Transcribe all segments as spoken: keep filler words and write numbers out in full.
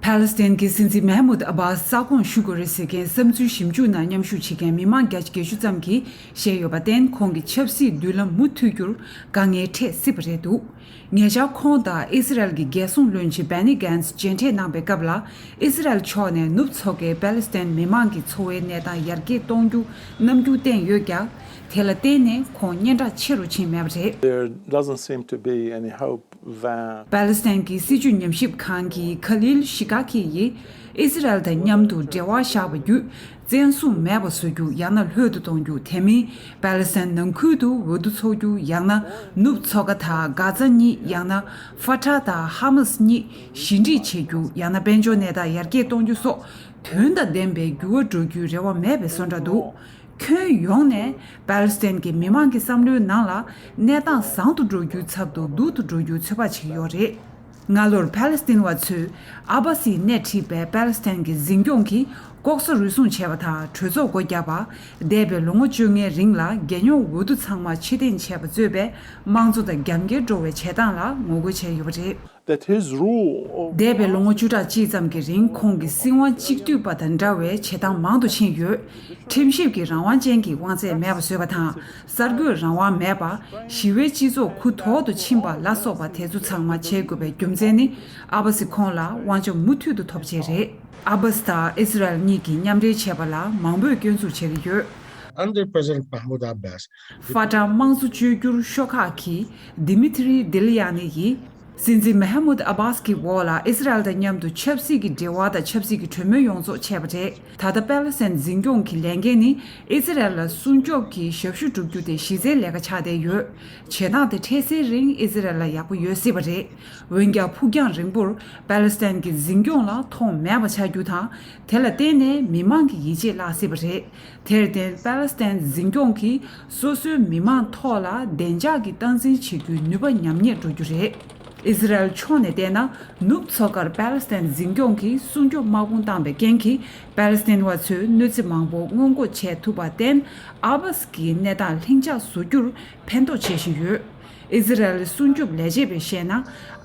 ཕཱ་ལེ་སི་ཐན་གྱི་སྲིད་འཛིན་མེ་ཧ་མུད་ཨ་བྷ་སི་ས་ཁོངས་ཞུ་དགོས་རེད་ཟེར་མཁན་བསམ་ཚུལ་ཞིབ་འཇུག་ནང་མཉམ་ཞུགས་བྱེད་མཁན་མི་མང་བརྒྱ་ཆ་བརྒྱད་ཅུ་ཙམ་གྱིས་བཤད་ཡོད་པར་བརྟེན། ཁོང་གི་ཆབ་སྲིད་མདུན་ལམ་མུ་མཐུད་རྒྱུར་དཀའ་ངལ་འཕྲད་སྲིད་པ་རེད་འདུག་ཉེ་ཆར་ཁོང་དང་ཨི་སི་རལ་གྱི་རྒྱལ་སྲུང་བློན་ཆེན་བྷེ་ནི་གྷན་སི་མཇལ་འཕྲད་གནང་པའི་སྐབས་ལ། ཨི་སི་རལ་ཕྱོགས་ནས་ནུབ་མཚོ་ཁའི་པཱ་ལེ་སི་ཐན་མི་མང་གི་འཚོ་བའི་གནས་སྟངས་ཡར་རྒྱས་གཏོང་རྒྱུ་རྣམ་འགྱུར་བསྟན་ཡོད་ཀྱང་། དེ་ལ་བརྟེན་ནས་ཁོང་སྙན་གྲགས་ཆེ་རུ་ཕྱིན་མེད་པ་རེད། There doesn't seem to be any hope that པཱ་ལེ་སི་ཐན་གྱི་སྲིད་བྱུས་ཉམས་ཞིབ་ཁང་གི་ཁ་ལིལ་ཤི་ཀ་ཁི་ཡིས། ཨི་སི་རལ་དང་མཉམ་དུ་འབྲེལ་བ་བཞག་པ་བརྒྱུད། བཙན་བཟུང་མེད་པ་བཟོ་རྒྱུ་ཡང་ན་ལྷོད་དུ་གཏོང་རྒྱུ། དེ་མིན་པཱ་ལེ་སི་ཐན་ནང་ཁུལ་དུ་འོས་བསྡུ་འཚོགས་རྒྱུ་ཡང་ན་ནུབ་མཚོ་ཁ་དང་གྷ་ཛ་གཉིས། ཡང་ན་ཧྥ་ཏཱ་དང་ཧ་མ་སི་གཉིས་ཞི་འགྲིག་བྱེད་རྒྱུ། ཡང་ན་དཔལ་འབྱོར་གནས་སྟངས་ཡར་རྒྱས་གཏོང་རྒྱུ་སོགས་དོན་དང་ལྡན་པའི་འགྱུར་བ་འགྲོ་རྒྱུའི་རེ་བ་མེད་པའི་བཟོ་འདྲ་འདུག་ཁྱོན་ཡོངས་ནས་པཱ་ལེ་སི་ཐན་གྱི་མི་མང་གི་བསམ་བློའི་ནང་ལ་གནས་སྟངས་བཟང་དུ་འགྲོ་རྒྱུའི་ཚབ་ཏུ་སྡུག་ཏུ་འགྲོ་རྒྱུའི་ཚོད་དཔག་བྱེད་ཀྱི་ཡོད་རེད། སྔ་ལོར་ཕཱ་ལེ་སི་ཐན་བ་ཚོས་ཨ་བྷ་སིས་སྣེ་ཁྲིད་པའི་པཱ་ལེ་སི་ཐན་གྱི་འཛིན་སྐྱོང་གིས་ལྐོག་ཟ་རུལ་སུངས་བྱས་པ་དང་གྲོས་ཚོགས་སྒོ་བརྒྱབ་པ། འདས་པའི་ལོ་ངོ་བཅོ་ལྔའི་རིང་ལ་རྒྱལ་ཡོངས་འོས་བསྡུ་ཚང་མ་ཕྱིར་འཐེན་བྱས་པ་གཙོས་པའི་དམངས་གཙོ་དང་རྒྱབ་འགལ་འགྲོ་བའི་བྱེད་སྟངས་ལ་ངོ་རྒོལ་བྱས་ཡོད་པ་རེད། That his rule of འདས་པའི་ལོ་ངོ་བཅུ་ཕྲག་གཅིག་ཙམ་གྱི་རིང་ཁོང་གིས་སྲིད་དབང་གཅིག་སྡུད་པ་དང་འདྲ་བའི་བྱེད་སྟངས་མང་དུ་ཕྱིན་ཡོད། ཁྲིམས་ཞིབ་ཀྱི་རང་དབང་ཅན་གྱི་དབང་ཚད་མེད་པ་བཟོས་པ་དང་། གསར་འགོད་རང་དབང་མེད་པ། ཞི་བའི་སྤྱི་ཚོགས་གུ་དོག་ཏུ་ཕྱིན་པ་ལ་སོགས་པ་དེ་ཚོ་ཚང་མ་བྱེད་དགོས་པའི་རྒྱུ་མཚན་ནི། ཨ་བྷ་སི་ཁོང་ལ་དབང་ཆ་མུ་མཐུད་དུ་ཐོབ་ཆེད་རེད། ཨ་བྷ་སི་དང་ཨི་སི་རལ་གཉིས་ཀྱིས་མཉམ་འབྲེལ་བྱས་པ་ལ་མང་པོས་སྐྱོན་འཛུགས་བྱེད་ཀྱི་ཡོད། Under President Mahmoud Abbas, ཧྥ་ཏཱ་དམངས་གཙོ་བཅོས་བསྒྱུར་ཤོག་ཁག་གི་དི་མི་ཐི་རི་དི་ལི་ཡ་ནི་ཡིས། སྲིད་འཛིན་མེ་ཧ་མུད་ཨ་བྷ་སི་གི་འོག་ལ་ཨི་སི་རལ་དང་མཉམ་དུ་ཆབ་སྲིད་ཀྱི་འབྲེལ་བ་དང་ཆབ་སྲིད་ཀྱི་གྲོས་མོལ་ཡོངས་རྫོགས་བྱས་པ་རེད། ད་ལྟ་པཱ་ལེ་སི་ཐན་འཛིན་སྐྱོང་གི་ལས་འགན་ནི་ཨི་སི་རལ་ལ་སྲུང་སྐྱོབ་ཀྱི་ཞབས་ཞུ་བསྒྲུབ་རྒྱུ་དེ་གཞི་རྩའི་ལས་ཀ་ཆགས་བསྡད་ཡོད། བྱེད་སྟངས་དེ་འཕྲལ་སེལ་རིང་ཨི་སི་རལ་ལ་ཡག་པོ་ཡོད་སྲིད་པ་རེད། འོན་ཀྱང་ཕུགས་རྒྱང་རིང་པོར་པཱ་ལེ་སི་ཐན་གྱི་འཛིན་སྐྱོང་ལ་མཐོང་མེད་པ་ཆགས་རྒྱུ་དང་། དེ་ལ་བརྟེན་ནས་མི་མང་གི་ཡིད་ཆེས་བརླག་སྲིད་པ་རེད། དེར་བརྟེན་པཱ་ལེ་སི་ཐན་འཛིན་སྐྱོང་གིས་སོ་སོའི་མི་མང་ཐོག་ལ་བདེ་འཇགས་ཀྱི་སྟངས་འཛིན་བྱེད་རྒྱུའི་ནུས་པ་ཉམས་ཉེས་འགྲོ་རྒྱུ་རེད། ཨི་སི་རལ་ཕྱོགས་ནས་བལྟས་ན། ནུབ་མཚོ་ཁར་པཱ་ལེ་སི་ཐན་འཛིན་སྐྱོང་གིས་སྲུང་སྐྱོབ་དམག་དཔུང་བཏང་པའི་རྐྱེན་གྱིས། པཱ་ལེ་སི་ཐན་བ་ཚོས་གནོད་འཚེ་མང་པོ་སྔོན་འགོག་བྱས་ཐུབ་པར་བརྟེན། ཨ་བྷ་སི་གི་གནས་སྟངས་ལྷིང་འཇགས་བཟོ་རྒྱུར་ཕན་ཐོགས་བྱེད་བཞིན་ཡོད། ཨི་སི་རལ་སྲུང་སྐྱོབ་ལས་བྱེད་པས་བཤད་ན།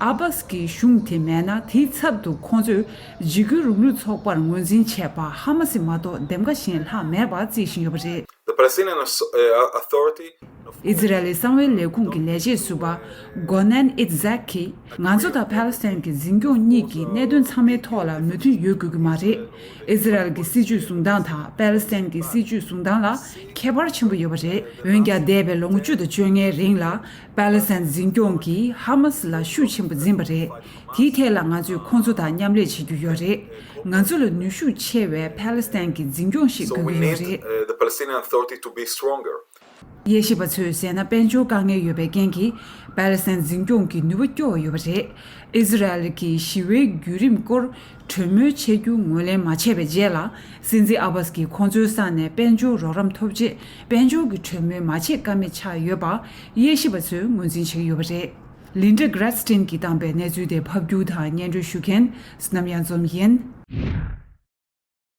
ཨ་བྷ་སི་གི་གཞུང་དེ་མེད་ན། དེའི་ཚབ་ཏུ་ཁོང་ཚོས་འཇིགས་སྐུལ་རིང་ལུགས་ཚོགས་པར་ངོས་འཛིན་བྱས་པ་ཧ་མ་སི་མ་གཏོགས་འདེམས་ཀ་གཞན་ལྷག་མེད་པ་རྩིས་བཞིན་ཡོད་པ་རེད། The Palestinian Aus- uh, Authority ཨི་ཛི་རལ་ལི་གསང་བའི་ལས་ཁུངས་ཀྱི་ལས་བྱེད་ཟུར་པ་གོ་ནན་ཨིད་ཛེག་གིས། ང་ཚོ་དང་ཕཱ་ལེ་སི་ཐན་གྱི་འཛིན་སྐྱོང་གཉིས་ཀྱི་གནད་དོན་ཚང་མའི་ཐོག་ལ་མོས་མཐུན་ཡོད་དགོས་ཀྱི་མ་རེད། ཨི་ཛི་རལ་གྱི་སྲིད་བྱུས་བཟུང་སྟངས་དང་ཕཱ་ལེ་སི་ཐན་གྱི་སྲིད་བྱུས་བཟུང་སྟངས་ལ་ཁྱད་པར་ཆེན་པོ་ཡོད་པ་རེད། འོན་ཀྱང་འདས་པའི་ལོ་ངོ་བཅུ་དང་བཅོ་ལྔའི་རིང་ལ་པཱ་ལེ་སི་ཐན་འཛིན་སྐྱོང་གིས་ཧ་མ་སི་ལ་ཤུགས་ཆེན་པོ་འཛིན་པ་རེད། དེའི་ཐད་ལ་ང་ཚོས་ཁོང་ཚོ་དང་མཉམ་ལས་བྱེད་རྒྱུ་ཡོད་རེད། ང་ཚོ་ལ་ནུས་ཤུགས་ཆེ་བའི་ཕཱ་ལེ་སི་ཐན་གྱི་འཛིན་སྐྱོང་ཞིག So དགོས we ཀྱི་ཡོད need རེད། uh, the Palestinian Authority to be stronger. དབྱེ་ཞིབ་པ་ཚོས་ཟེར་ན། དཔལ་འབྱོར་དཀའ་ངལ་ཡོད་པའི་རྐྱེན་གྱིས་པཱ་ལེ་སི་ཐན་འཛིན་སྐྱོང་གི་ནུས་པ་སྐྱོ་བ་ཡོད་པ་རེད། ཨི་ཛི་རལ་གྱིས་ཞི་བའི་བརྒྱུད་རིམ་སྐོར་གྲོས་མོལ་བྱེད་རྒྱུ་ངོས་ལེན་མ་བྱས་པའི་རྗེས་ལ། སྲིད་འཛིན་ཨ་བྷ་སི་གིས་ཁོང་ཚོའི་ས་ནས་དཔལ་འབྱོར་རོགས་རམ་ཐོབ་རྗེས་དཔལ་འབྱོར་གྱི་གྲོས་མོལ་མ་བྱེད་ཀ་མེད་ཆགས་ཡོད་པ་དབྱེ་ཞིབ་པ་ཚོས་ངོས་འཛིན་བྱེད་ཀྱི་ཡོད་པ་རེད། ལིན་ཌ་གྷ་རེ་སི་ཊིན་གྱིས་བཏང་པའི་གནས་ཚུལ་དེ་ཕབ་སྒྱུར་དང་སྙན་སྒྲོན་ཞུ་མཁན་སྣམ་ཡང་འཛོམས་ཡིན།